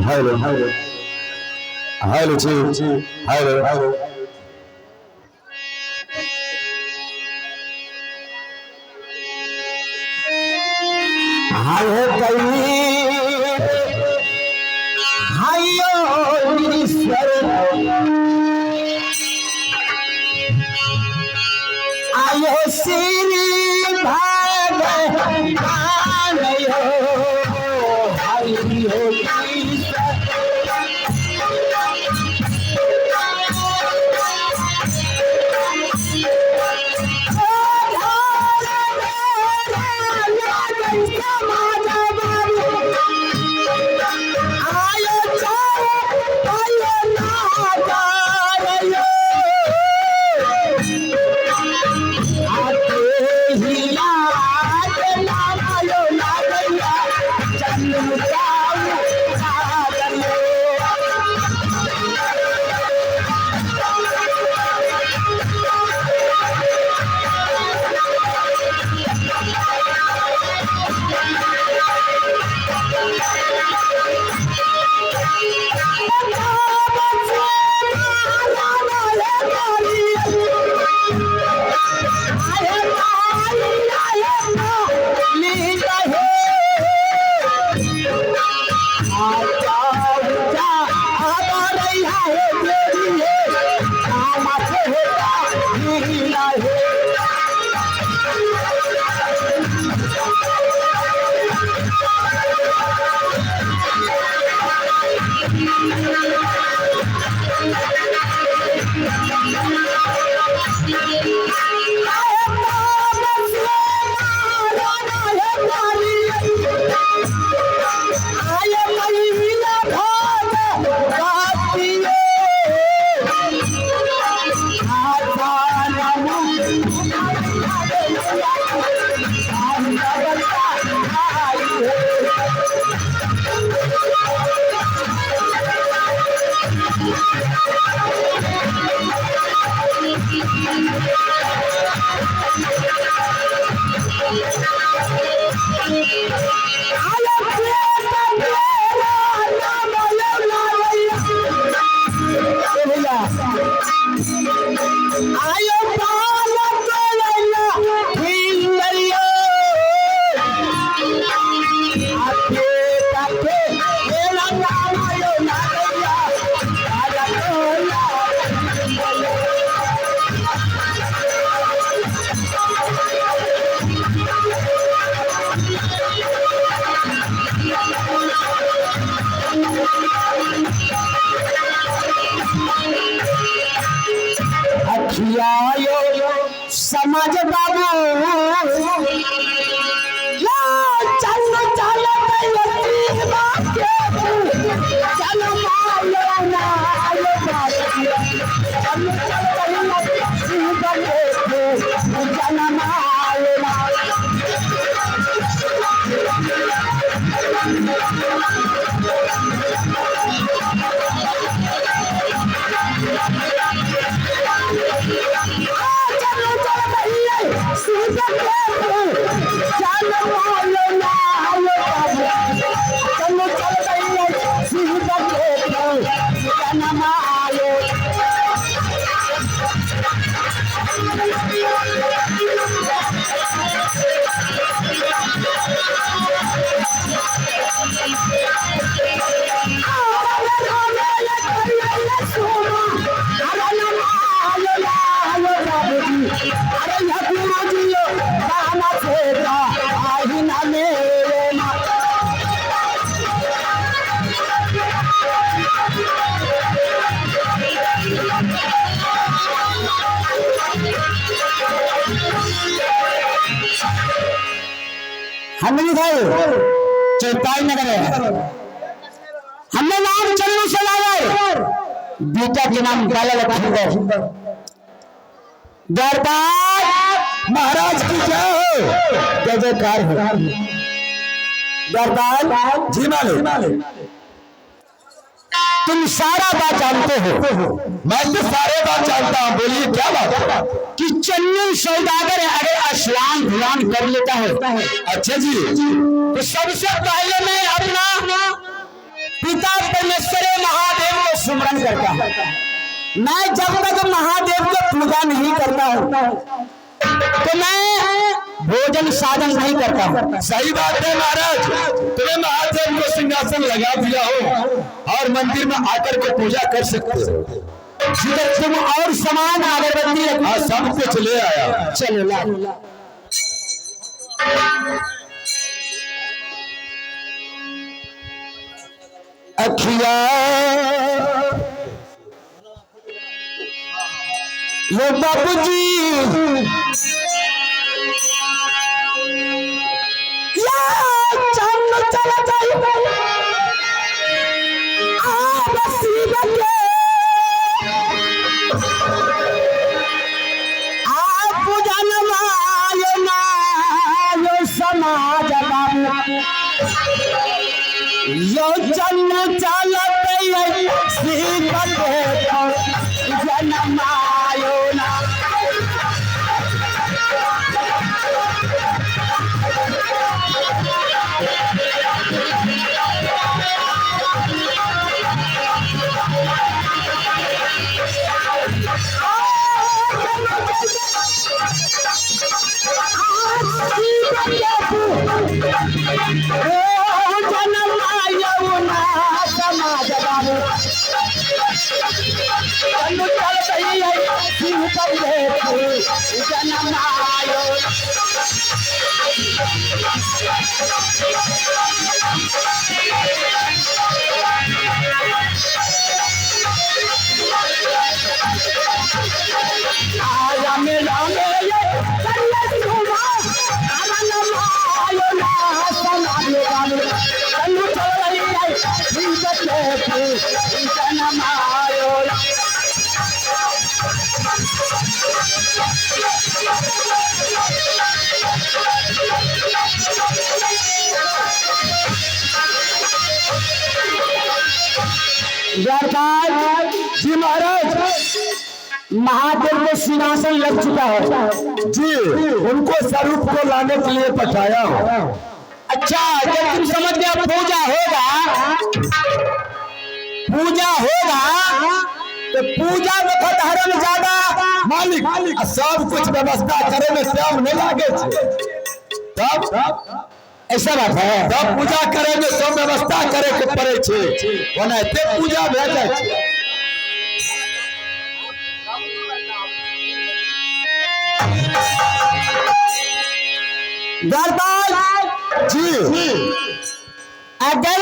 Hello hello जी hello hello. हाय कई हाय ईश्वर आयो श्री भगवान हो हरि हो ईश्वर। अखियायो समाज बाबू या चल चल चल मालो नालो चल चल चल मालो हमने भाई चौपाई नगर है। हमने नाम चन्नू सदागर, बेटा के नाम बाला लखींदर। दरबार महाराज की जय हो, जय जयकार हो। दरबार जी मालिक। तुम सारा बात जानते हो। मैं तो सारे बात जानता हूँ, बोलिए क्या बात है? कि चन्नू सौदागर अगर स्नान ध्यान कर लेता है। अच्छा जी। तो सबसे पहले मैं अपना पिता परमेश्वर महादेव को सुमरन करता हूँ। मैं जब तक महादेव को पूजा नहीं करता हूँ तो मैं भोजन साधन नहीं करता हूँ। सही बात है महाराज, तुम्हें महादेव को सिंहासन लगा दिया हो और मंदिर में आकर के पूजा कर सकते हो। जिधर तुम और सामान अगरबत्ती हाँ, सब कुछ ले आया। चलो ला। अखिया ये बाबूजी या चंद चला जाए समाज बाबू यो चन्न चलत जनमायो ना। जी महाराज, महादेव को सिंहासन लग चुका है जी, उनको स्वरूप को लाने के लिए पठाया हूँ। अच्छा, जब तुम समझ गया पूजा होगा, पूजा होगा तो पूजा वक्त हरम ज्यादा मालिक सब कुछ व्यवस्था करे में टाइम नहीं लागे छे। तब ऐसा बात है, तब पूजा करे में सब व्यवस्था करे के पड़े छे, ओनाहिते पूजा भए जाय छे। दरबार जी, अगर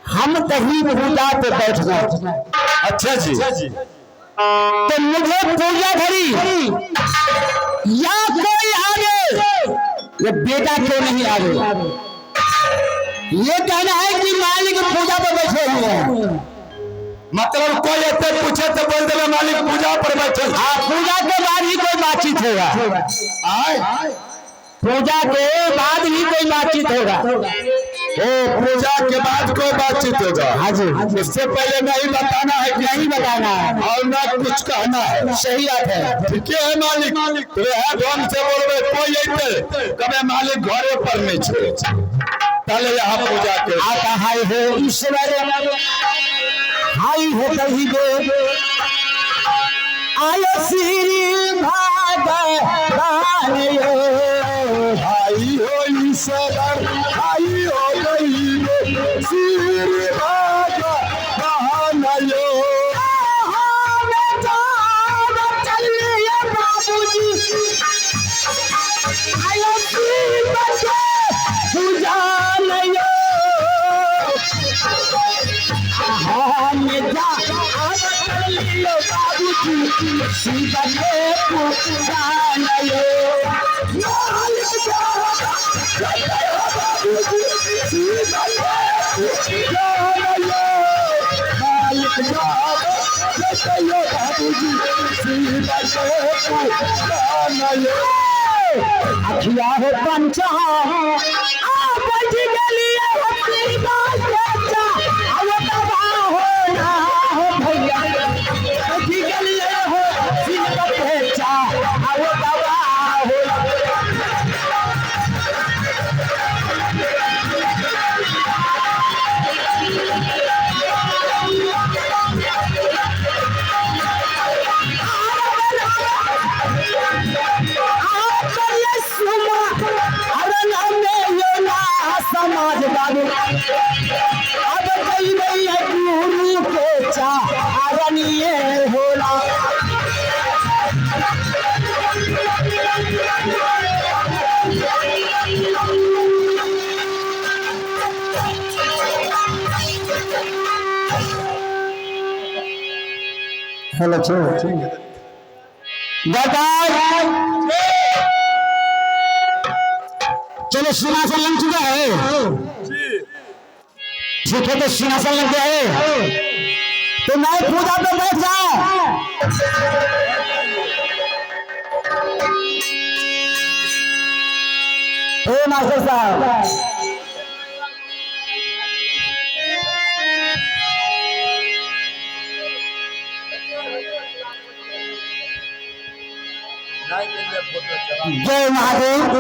हम कहीं पूजा पे बैठ जाए, अच्छा जी, तो मुझे पूजा धरी या कोई आवे, ये बेटा क्यों नहीं आवे, ये कहना है कि मालिक पूजा पे बैठे हुए हैं। मतलब कोई एते पूछे तो बोल देवे मालिक पूजा पर बैठे। हाँ, पूजा के बाद ही कोई बातचीत होगा। आए पूजा के बाद ही कोई बातचीत होगा। ओ, पूजा के बाद कोई बातचीत होगा। हाँ जी, इससे पहले नहीं बताना है, नहीं बताना है और ना कुछ कहना है। सही बात है, ठीक है मालिक, ढंग से बोलबे कोई अइते कबे मालिक घरे पर नहीं छे, पहले यहाँ पूजा के आता हाय हो ईश्वर हाय हो कही दे आयो श्री भगवान यो हाय हो ईश्वर हाय हो कही दे श्री भगवान यो अखिया हो पंचा आ बैठ गेलिए हो तेरी बात बच्चा अब तबाह हो ना हो भैया बैठ गेलिए हो सिर बच्चा अब तबाह हो। हेलो छो गोपाल, चलो सिंहासन लग चुका है। ठीक है, तो सिंहासन लग गया है तो मैं पूजा पे बैठ जाओ। ओ मास्टर साहब, जय महादेव।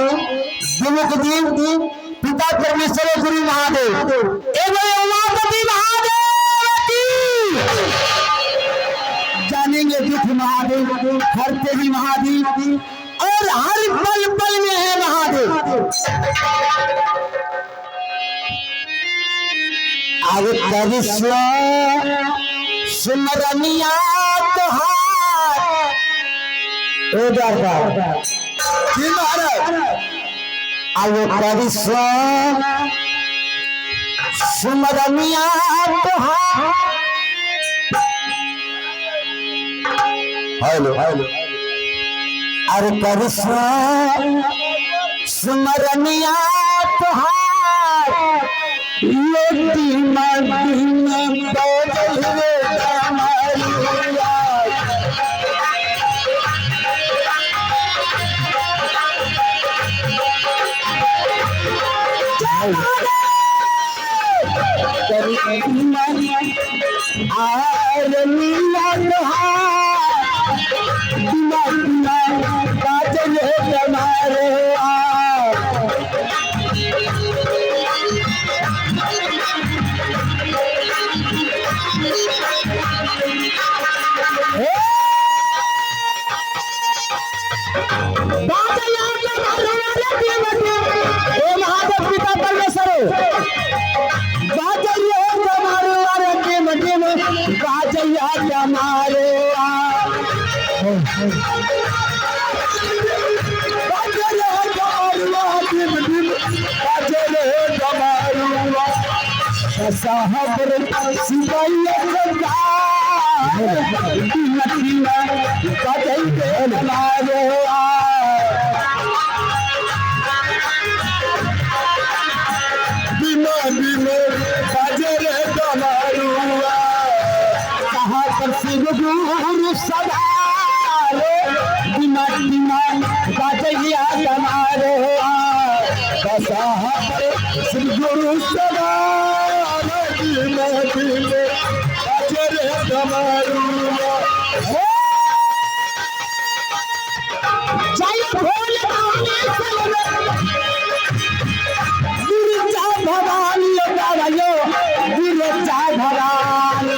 विमुख देव पिता परमेश्वर गुरु महादेव एवं उमापति महादेव की। जानेंगे दुख महादेव, हरते भी महादेव और हर पल पल में है महादेव। अब करिश्मा सुमरनिया तोहार ओ दरबार जी महाराज। अब करिश्मा सुमरनिया तोहार। Hello hello. अरे करिश्मा सुमरनिया तोहार, ये दीना दीना बादल रे कमरिया। करिश्मा आर नीला तोहार, दीना दीना बादल रे कमरिया। महादेव पिता परमेश्वर साहब बिना बिना बाजे रे डमरुआ। शिव गुरु सदारो बिना बिना बाजैया तुम्हारे। श्री गुरु सदा बिना बिना बाजे रे डमरुआ। जय भोले गिरजा भवानी बाबा, गिरजा भवानी।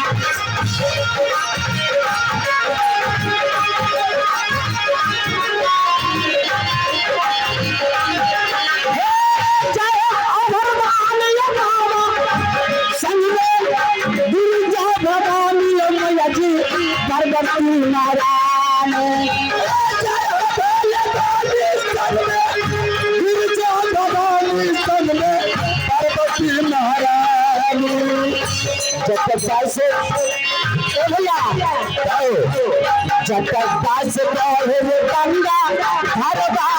जय अभरदान बाबा संग में गिरजा भवानी मैया जी पार्वती नारायण। जय भोले दानी संग में गिरजा भवानी संग में पार्वती महारानी। जब दास ए भैया, जब दास बहे गंगा धरबा,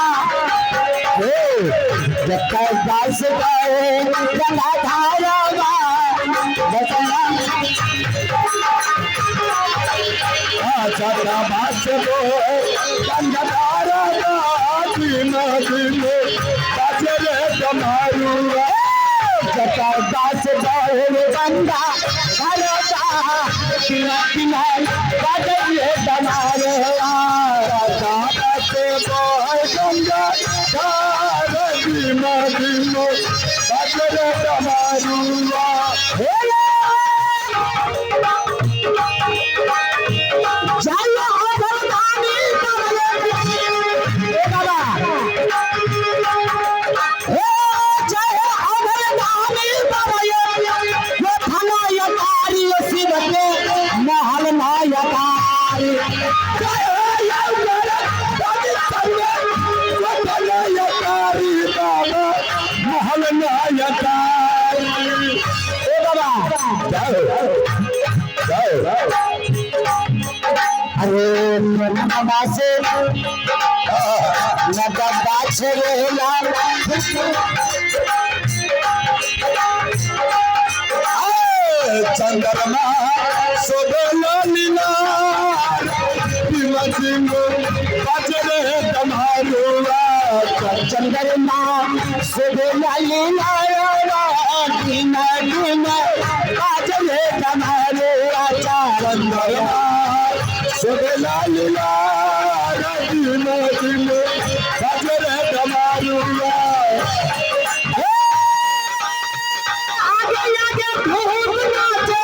हे जब दास बहे गंगा धारबा बसना। अच्छा बास को गंगाधारा बिना बिना बाजे रे डमरुआ। जब दास बहे गंगा धरबा बिना बिना बाजे दमारे। बास को गंगा धारा बिना बिना बाजे रे डमरुआ। जय अभरदानी ए बाबा, हे जय अभरदानी बाबा यो थनायकारी शिव के महल नायकारी। जय हो यौवर दानी संग नायकारी बाबा महल नायकारी। ए बाबा जय हो जय हो। अरे मनवा से नगबा छेला। चंद्रमा शोभला लीला बजरे तुम्हारुआ। चंद्रमा शोभला लीला दीना दीना बाजरे तुम्हारे। चंद्रमा शोभला लीला दीना दीना बजरे तुम्हारुआ। आगे आगे भूत नाचे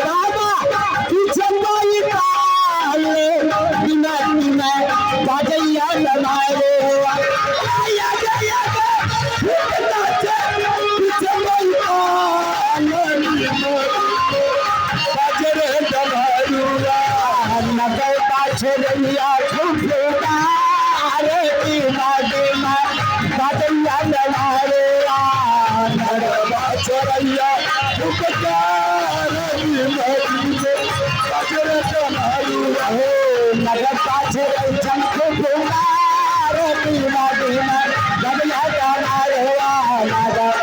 बाबा, पीछे कोई काले बिना बिना बाजैया तुम्हारे। आगे आगे भूत नाचे, पीछे कोई काले बजरे तुम्हारुआ। नगर पाछे रैया खुफदार दीना दीना बाजैया तुम्हारे। नगबा छोरैया उपकार दीना दीना बजरे तुम्हारुआ। नगर पाछे रैया खुफदार दीना दीना बाजैया तुम्हारे। नगर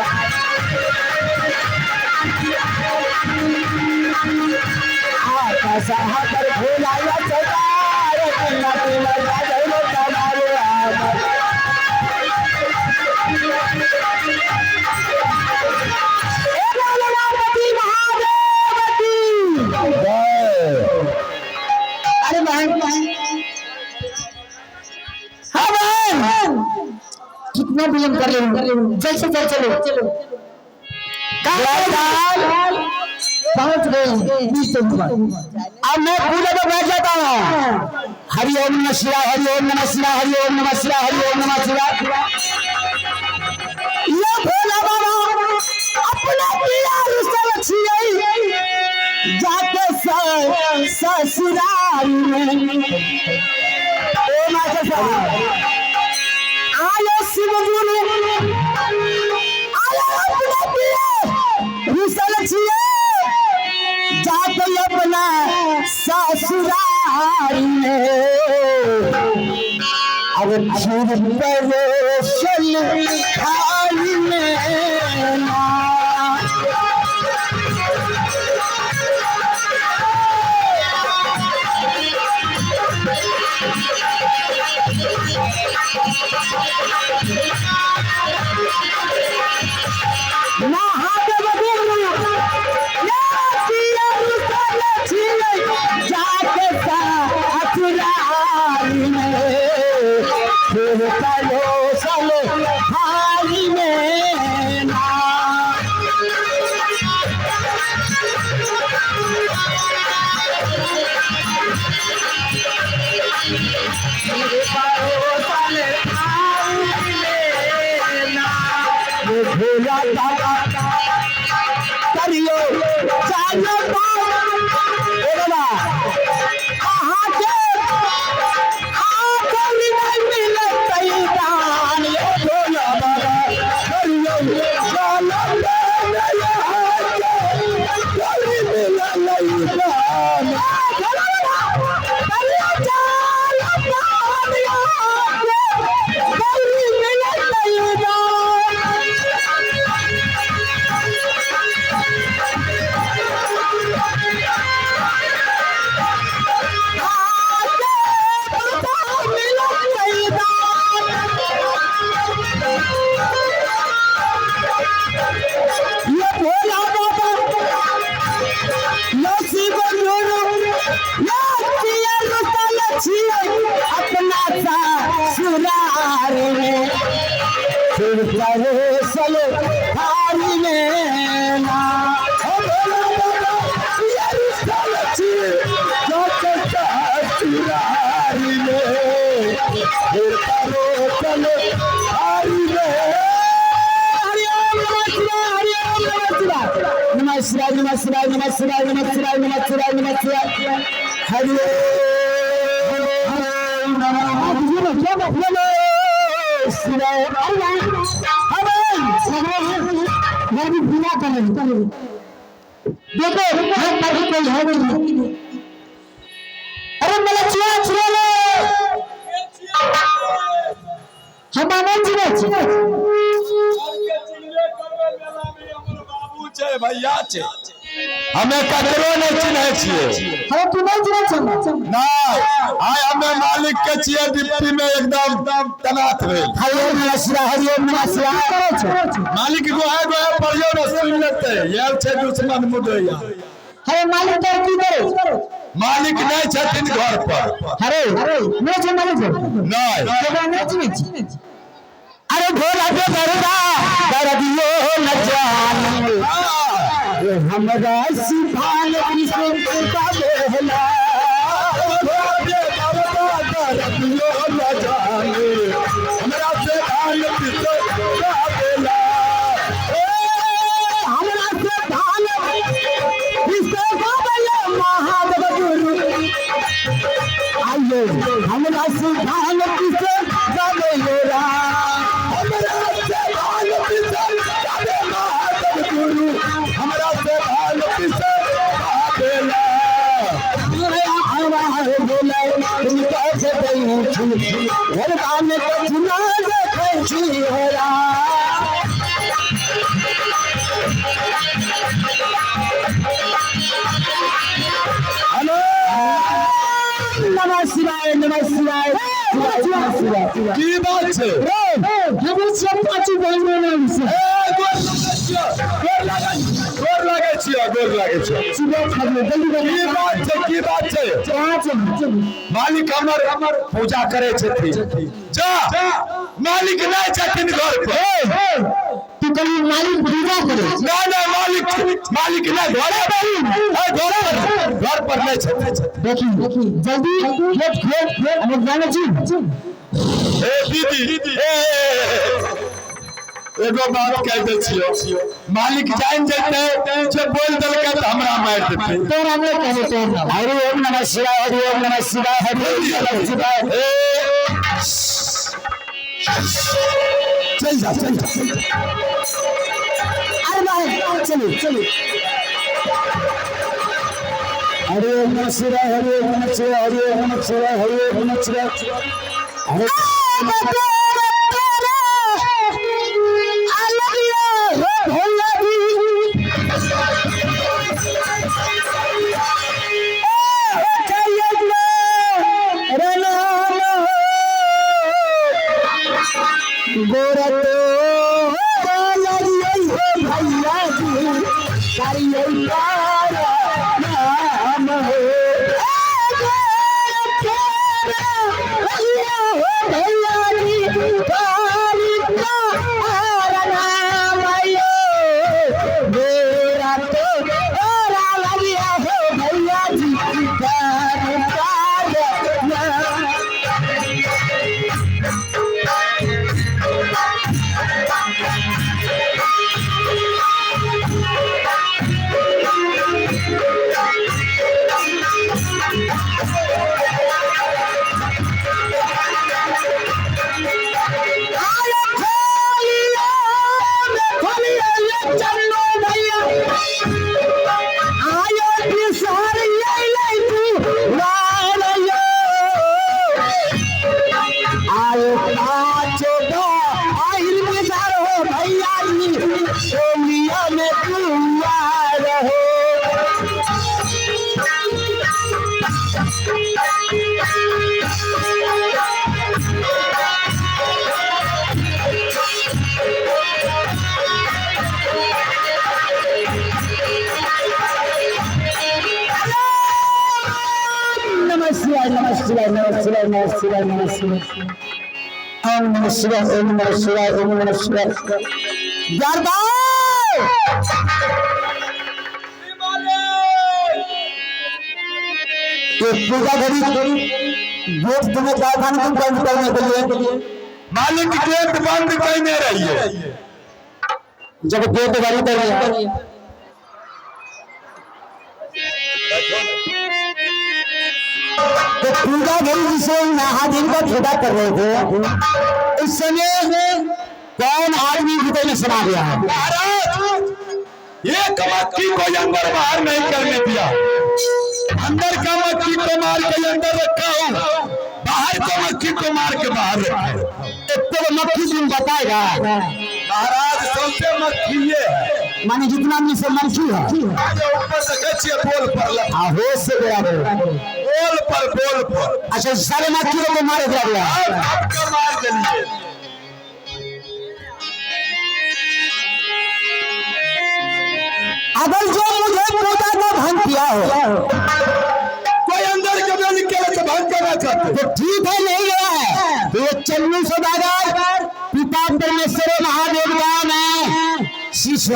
आकाश पर भोलाया सरकार दीना दीना बाजैया तुम्हारे। महादेव की। अरे बहन, हाँ बहन, कितना विलम्ब कर रहे हो? जल्द से जल्द चलो। पहुंच गए 20। अब मैं पूजा पे बैठ जाता हूँ। हरि ओम नमः शिवाय, हरि ओम नमः शिवाय, हरि ओम नमः शिवाय, हरि ओम नमः शिवाय। ये भोला बाबा अपना पिया रुसल छियै जाके ससुराल में। ओ मास्टर साहब, आयो शिव गुरु, आयो अपना पिया रुसल छियै जाके अपना ससुराल में। अब खीर परोसल थाली में ना। महादेव गुरु या पिया रुसल छियै जाके ससुराल में, फिर परोसल थाली में ना। परोसल थाली में ना। ये भोला बाबा करियो चालो ओ बाबा, अहाँ के आखिरी नहीं मिलतै दान। ओ भोला बाबा करियो चालो करी मिललै दान। भोला बाबा करियो चालो दान, गौरी मिलतै दान। ये भोला बाबा, ये शिव गुरु, ये पिया रुसल छियै अपना ससुराल में, फिर परोसल थाली में ना। ओ भोला बाबा ये रुसल छियै जाके ससुराल में, फिर परोसल थाली में। हरि ओम नमः शिवाय, हरि ओम नमः शिवाय, नमः शिवाय, नमः शिवाय, नमः शिवाय, नमः शिवाय, नमः शिवाय, नमः शिवाय, हरि ओम नमः शिवाय। अरे मैं भी बिना कर रही। देखो हम अभी कोई है नहीं। अरे अरे मलचुआ छुड़े हम नहीं चिन्है छी। बाबू छै, भैया छै, हमे ककरो नहि चिन्है छियै। अरे तू नहीं चिन्है छी? नहि, आइ हमे मालिक के छियै डिप्टी में एकदम तनात भेल। हरिओम नमः शिवाय, हरिओम नमः शिवाय करै छै। मालिक गोहा गोहा पढ़ियौ ने, सुनि लेतै। आयल छै दुश्मन मुदैया। अरे मालिक तोर की करै? मालिक नहि छथिन घर पर। अरे नहीं छै मालिक छै? नहि। तोरा नहीं चिन्है छी? अरे भोला के दरदा दर्दियो न जाने, हमरा सिफान कृष्ण का बेहला। हमरा से धान पिसै बेला। हमरा से धान कृष्ण का बेला महादेव गुरु आइए, हमरा से धान कृष्ण का बेला। हमरा से धान पिसै महादेव गुरु, हमरा से धान पिसै बेला। नमः शिवाय, नमः शिवाय, नमः शिवाय। की बात छै? ए, गोर लागै छियौ, गोर लागै, गोर लागै छियौ, गोर लागै छियौ। की बात छै? की बात छै? मालिक हमर हमर पूजा करै छथिन। जा, मालिक नहि छथिन घर पर। तू कभी मालिक पूजा करे? ना ना, मालिक मालिक नहि घरे पर, ए, घर पर, घर पर नहि छथिन। देखी, जल्दी गेट खोल, हम जाने छी। ए दीदी, ए, एगो बात कह दै छियौ, मालिक जान जेतै जे बोल देलकै तऽ हमरा मारि देतै। तोरा नहि कहबो तोरा। हरि ओम नमः शिवाय, हरि ओम नमः शिवाय, हरि ओम नमः शिवाय। ए, चल जा, चल जा। अरे भाई चलो चलो। हरि ओम नमः शिवाय, हरि ओम नमः शिवाय, हरि ओम नमः शिवाय, हरि ओम नमः शिवाय। हरे शिवाय, नमः शिवाय, नमः शिवाय, नमः शिवाय, नमः शिवाय, ओम नमः शिवाय, ओम नमः शिवाय, ओम नमः शिवाय। ये पूजा घड़ी गेट तुम्हें कारखाने तुम बंद करने के लिए। मालिक गेट बंद कइने रहिए। जब गेट बंद कर, तो पूजा घड़ी जिसे महादेव का पूजा कर रहे थे, उस समय कौन आदमी भीतर में समा गया है? महाराज, एक मक्खी को अंदर बाहर नहीं करने दिया। अंदर का मक्खी को मार के अंदर रखा हूँ, बाहर को मक्खी को मार के बाहर रखा हूँ। एक मक्खी तुम बताएगा महाराज सबसे मक्खी ये है, माने जितना आदमी से मक्खी है। ऊपर देखे छियै बोल पर लग- हाँ, होश से गया बोल। बोल पर, बोल पर। अच्छा, सारे मक्खी को मारे गया गया। सबके मार देलिए। अगर जो मुझे पूजा का भंग किया हो, कोई अंदर के भी निकले तो भंग करना चाहते। तो ठीक है, नहीं गया है तो ये चन्नू सौदागर पिता परमेश्वर महादेव का मैं शिष्य,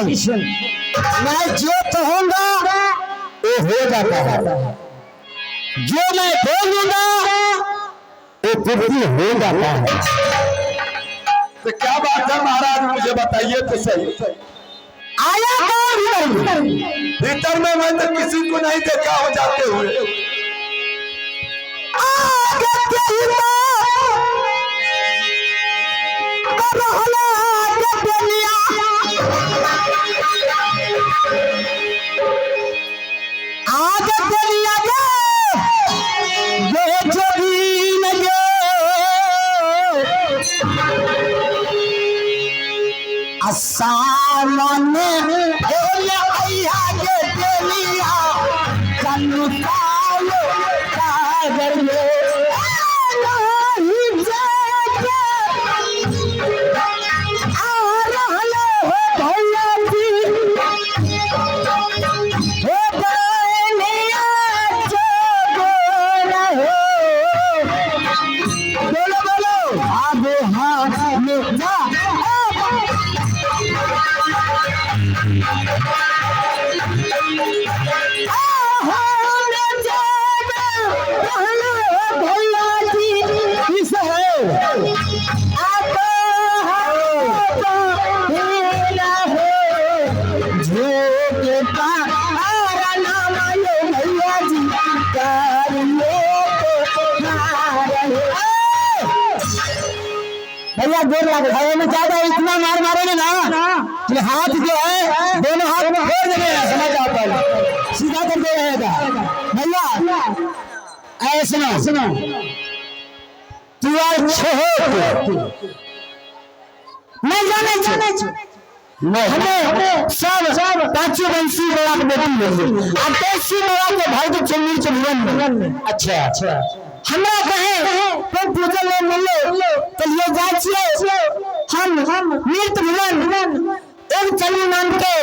मैं जो कहूंगा वो हो जाता है, जो मैं बोलूंगा वो पूर्ति हो जाता है। तो क्या बात है महाराज, मुझे बताइए तो सही। आया कौन भीतर? भीतर में मैं तो किसी को नहीं देखा हो जाते हुए। आगे के हिता, करहला के दुनिया। आगे दुनिया के, जो जोगी न जो। असामने बोले अय्या के दुनिया, चलू कालो सागर में। नहीं जाके आ रहले हो भैया जी, हो बनिया जोगोरा हो। बोलो बोलो आबो हाँ में जा। भैया गोर लागे भाई, हमें ज्यादा इतना मार मारेंगे ना कि हाथ जो है दोनों हाथ में फोड़ देंगे, समझ जाओ, पहले सीधा कर दे रहेगा। भैया ऐसे सुनो सुनो, तू यार छोट नहीं जाने जाने हमें सब सब पांचों वंशी बाबा के बेटी मिली, अब तेसी बाबा के भाई के चन्नी चंदन में। अच्छा अच्छा, हमरा कहे तुम पूजा ले मिले तो ये जाए छिए हम मृत भुवन एक चन्नी नाम के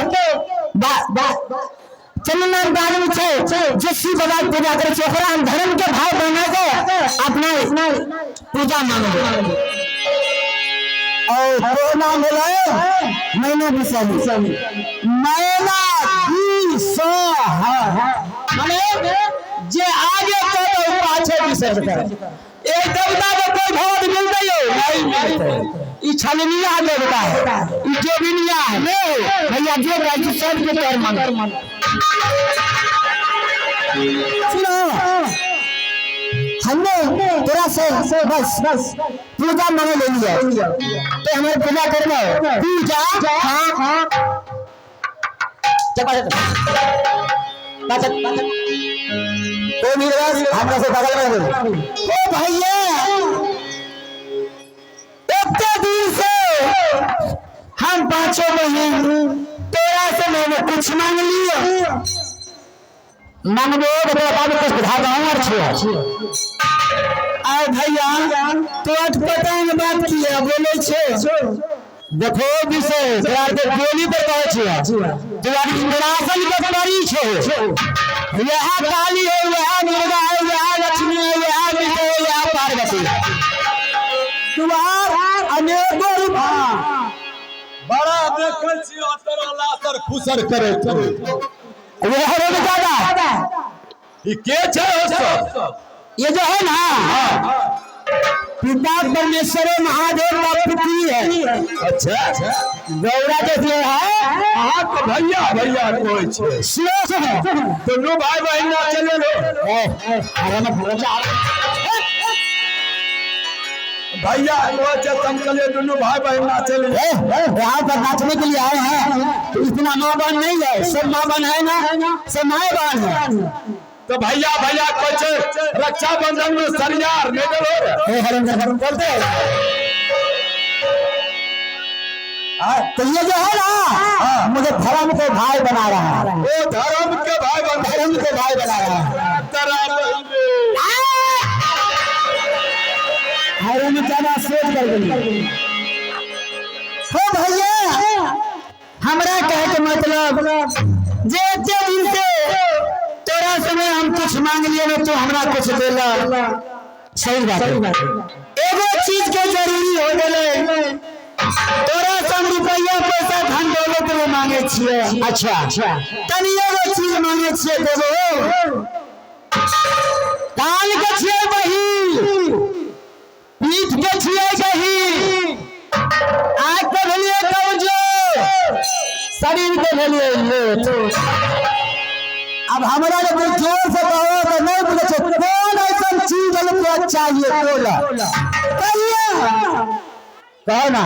चन्नी नाम के आदमी छै जे शिव बाबा के पूजा करे छै, ओकरा हम धर्म के भाव बना के अपना पूजा मानबे। और तो नाम बोला मैना बिसारी, मैना बिसहर, माने जे आगे कहते उ पाछे बिसर जेतै। एक देवता के कोई भगत मिलतै यौ? नहीं मिलतै। ई छलनिया देवता है, ई जोगिनिया है। भैया जो कहै छी सबके तोर मान। सुनो, हमने तोरा से बस बस पूजा मांगे ले लिया, तो हमारे पूजा करना है। पूजा हाँ हाँ ओ मीरवाज हमरा से बगल में बोलो। ओ भैया इतने दिन से हम पांचों बहन तोरा से मैंने कुछ मांग लिया, मांगबो तो बाबू कुछ धागा और छो। आए भैया तो अटपटांग बात किया बोले छे, देखो विषय तोरा के गोली पर कहै छियै, तोरा इंद्रासन के परी छे, यह काली है, यह दुर्गा है, यह लक्ष्मी है, यह विष्णु है, यह पार्वती है। तुम्हार अनेकों रूप। बड़ा देखल छी अतर लातर खुसर करे वह रोग ज्यादा ई के छै हो सब? ये जो है ना पिता परमेश्वर महादेव का पुत्री है। अच्छा गौरा के लिए है अहाँ के भैया भैया कहै छै शेष है दुनू भाई बहिन ना चले लो। भैया कहै छै हम कहलियै दुनू भाई बहिन ना चले। यहाँ पर नाचने के लिए आए हैं तो इतना माँ बहन नहीं है, सब माँ बहन है ना, सब माए बहन है। तो भैया भैया कहै छै रक्षाबंधन में सरियार नहीं देलो रे। हे हरेंद्र हरम बोलते तो ये जो है ना, मुझे धर्म को भाई बना रहा है। ओ धर्म के भाई बन, धर्म को भाई बना रहा है। तेरा बहिन। हरे जाना सोच कर गई हो भैया, हमरा कहे के मतलब जे एते दिन से तोरा समय हम कुछ मांग लिए ना, तो हमरा कुछ देला। सही बात है। एगो चीज के जरूरी हो गेलै, तोरा संग रुपया पैसा धन दौलत में मांगे छियै। अच्छा, तनी एगो चीज मांगे छियै, देबो? कान के छियै बही, पीठ के छियै गही, आँख के भेलियै कमजोर, शरीर के भेलियै लोथ। अब हमरा जे तू जोर से कहो तो नहीं बुझे छै कौन ऐसा चीज है तोरा चाहिए, बोला कहिए, कहो ना।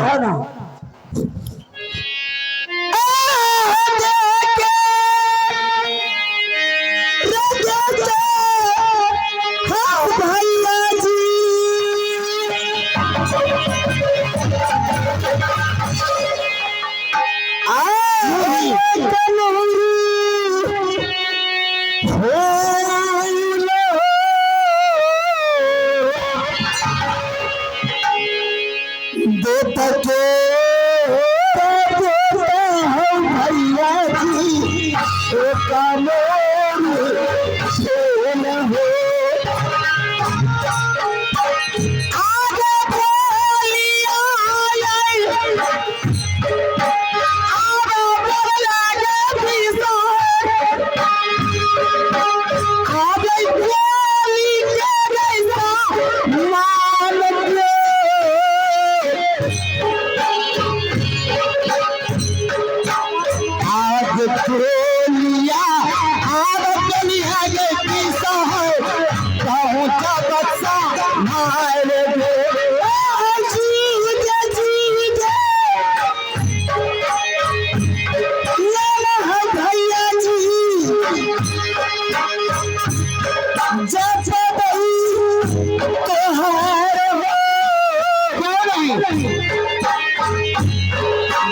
भैया जी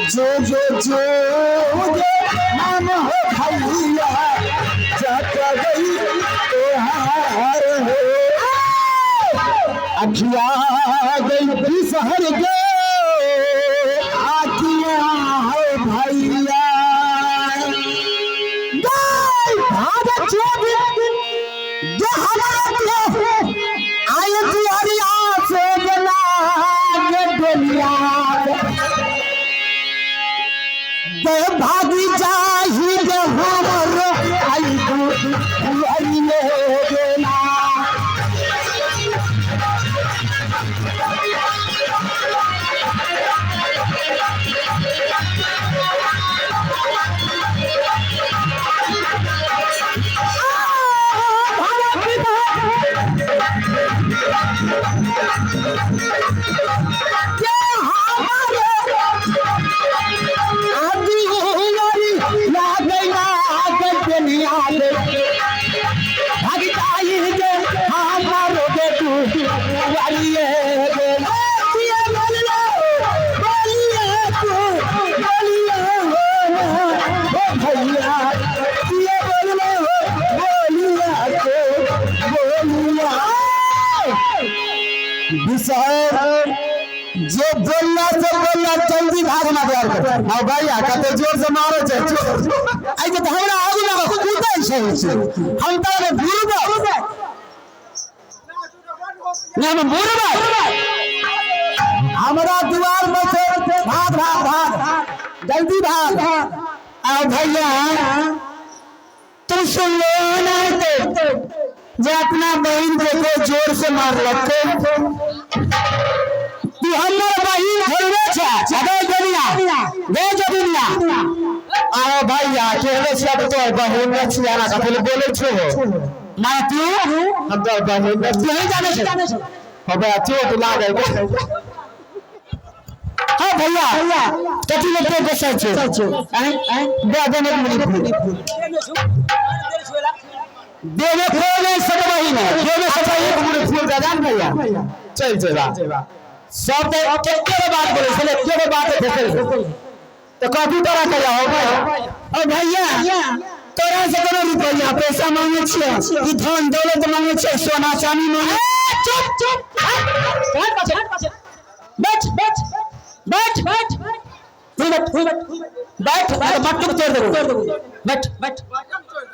जो जो जो नाम हो भैया जाता गई तोहार हो, अखिया गई बिसहर गे आखिया हो भैया गई भाग छोड़ जे हमारा आए तिहरिया से बना के डोलिया दे भागी जाही दे हमर आई दुआरिये गेला। जे बोलला से बोलला, जल्दी भागना तैयार कर। हां भैया, कते जोर से मारो छै। आई जे हमरा आगू लगा कूदै छै, हम त बुरबा ना, हम बुरबा हमरा दुआर में से भाग भाग भाग, जल्दी भाग। आओ भैया, तुम सुन लो ना, तो जे अपना बहन के को जोर से मार लगते, तू हमर बहिन थोड़े छै, अबे दुनिया गे जो दुनिया। आओ भैया, केहने छिया तो बहिन ने छिया ना, कथि बोलै छो माय तू? हम तो बहिन ने तू ही जाने छै। हो भैया, चोट लागल। हाँ भैया, कथि ले तो गुस्सा छो? आय दे दे, एक मिनट। देवे कोई नहीं सकबही ने देवे सकबही एक मुड़ी फूल दे दान भैया चल जेबा। सब तो एके गो बात बोले छलै, एके गो बात देखल तो कथी तोरा कहिया हो भाई? ओ भैया, तोरा से कोनो रुपैया पैसा मांगे छियै कि धन दौलत मांगे छियै, सोना चानी मांगे? चुप चुप, बैठ बैठ बैठ बैठ बैठ बैठ बैठ, मट्टू तोड़ देबो। बैठ बैठ,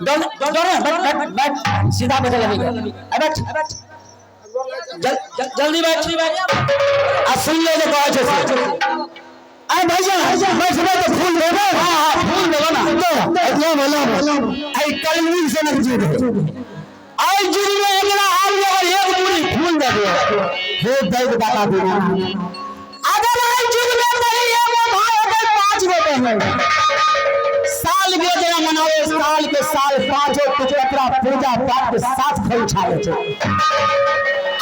डर डर, बैठ बैठ बैठ, सीधा बैठे लगी। बैठ, जल्दी बैठ आ सुन ले जे कहै छै से। अरे भैया, बैठबे तो फूल देबे। हाँ हाँ, फूल देबो ना। दो लो लो, आई कलमी से न जुड़ आई जुड़ में एकरा आब अगर एक मुड़ी फूल दे दे हे दैव दाता देना। अगर आई जुड़ में नहीं एगो भाई होतै, 5 गो बहन साल के जेना मनावे, साल के साल पांचों कुछ अपना पूजा पाठ के साथ खोइछा लै छै।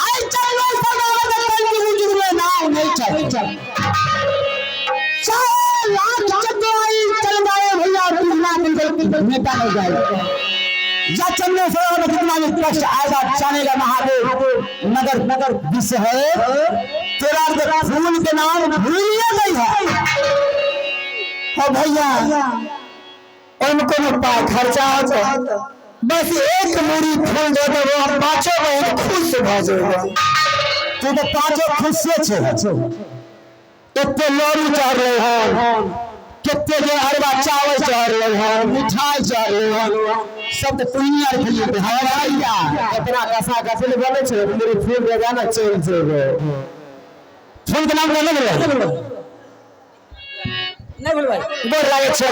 आई चलबै सदावत कलयुग युग में नाव नहीं चल चाहे लाख चतुराई चल जाए भैया, बिना बिल्कुल नेता नहीं जाए। या चलने से और जितना भी कष्ट आएगा जानेगा महादेव। नगर नगर विष है तेरा तो फूल के नाम भूलिए नहीं है। ओ भैया, ओहिमे कोनो पाइ खर्चा होतै? बस एक मुड़ी फूल दे देबो, हम पाँचो बहिन खुश भऽ जेबो। तू तो पांचों खुशे छे। एते लड़ू चढ़ले हन, कते के अरबा चावल चढ़ले हन, मिठाई चढ़ले हन, सब तो तुही आर खेलिए। हाँ भैया, इतना कसा कसी बोले छै, मुड़ी फूल दे ना चलि जेबै। फूल के नाम नहीं बोलबै? नहीं बोलबै। गोर लागै छै।